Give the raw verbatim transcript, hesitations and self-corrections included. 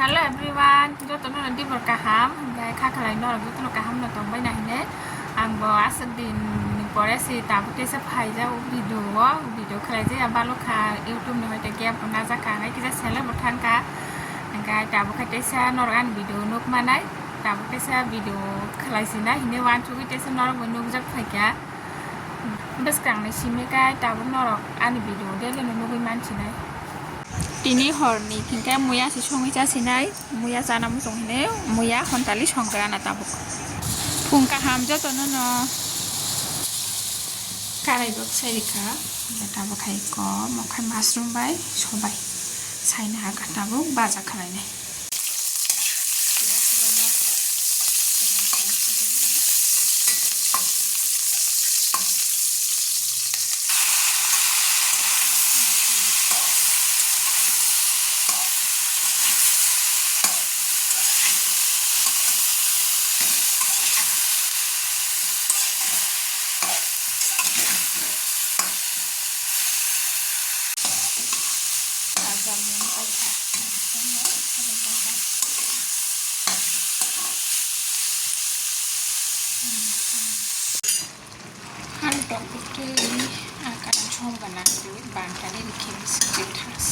Hello everyone, jotono no dibor kaham, hingke kha khlai norok jotono kaham no tongbai na hine. Ang bo aswk din ni pore si tabuk teisa phaijak video o, video khlai jaya balok kha YouTube ni hoite gap bo najak kha, hingke kisa seleng bo thang kha. Hingke tabuk khe teisa norok ani video nuk manai, tabuk teisa video khlai si na hine wansugwi teisa norok bo nukjak phai kha. Bwskangnwi simi khe tabuk norok ani video daily no nugwi mansinai. Tini horni hingke muya se songwi chasinai, muya chana muchung hine, muya hontali songgrana tabuk. Phung kaham jotono no karai bo bwsai rikha, tabuk hai kom, okhai mushroom bai sobai saina ha kha tabuk baja khlainai. Ang tok bwtwi ang kalang song gana twi bantani rikhe bisi twi thas.